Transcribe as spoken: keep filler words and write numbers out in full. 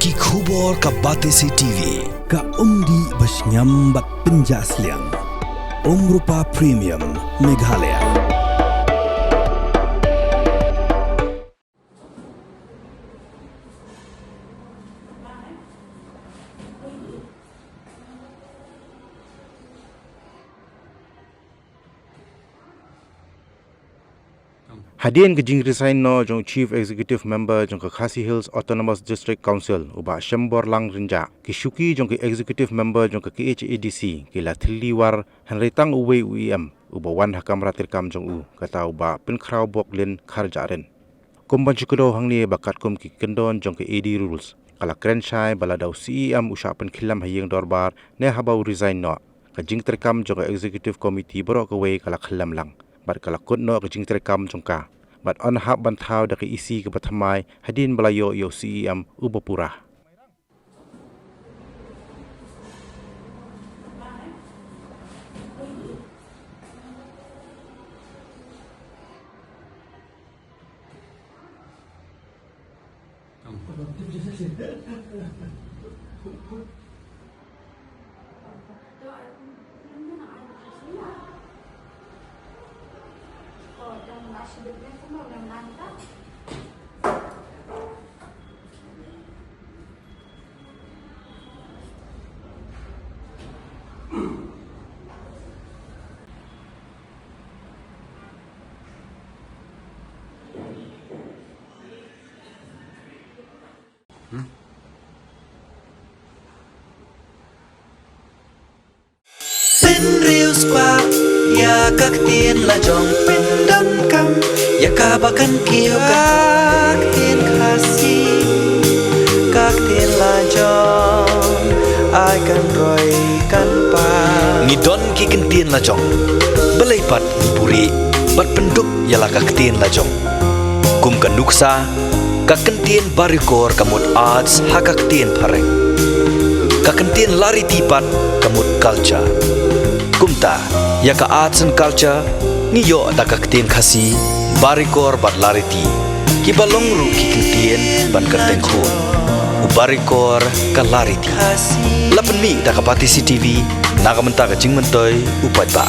Ki khubor ka Batesi T V, ka umdih ba shngiam bad pynjah sliang. Umrupa Premium, Meghalaya. Hadien ka jingresign noh jong Chief Executive Member jong ka Khasi Hills Autonomous District Council, u Bah Shemborlang Rynjah, ki shuki jong ki Executive Member jong ka K H A D C ki la thylli war, hynrei tang uwei u E M uba wan ha kamra treikam jong u, kata u Bah Pynkhraw Boklin Kharjahrin. Kum ban shu kdew hangne ba katkum ki kyndon jong ka A D rules, ka la kren shai ba lada u C E M u shah pynkhyllem ha ïing dorbar ne haba u resign noh, ka jingtreikam jong ka Executive Committee baroh kawei ka la khyllem lang bad ka la kut noh ka jingtreikam jong ka, bad yn hap ban thaw da ka E C kaba thymmai hadien ba la ïoh ïa u C E M uba pura. Pynriewspah ïa ka ktien la jong, pyndonkam ïa kaba kan kiew ka ktien Khasi, ka ktien la jong ai kan roi kan pa. Ngi don ki ktien la jong, balei pat ngi buhrieh bad pynduk ïa la ka ktien la jong. Kum ka nuksa, ka ktien Barikor ka mut arts ha ka ktien phareng. Ka ktien Lariti pat ka mut culture. Kumta, ïa ka arts and culture ngi ïoh da ka ktien Khasi, Barikor bad Lariti, kiba long ruh ki ktien ban kyrteng khun. U Barikor, ka Lariti. La pynmih da ka Batesi T V na ka bynta ka jingmyntoi u paidbah.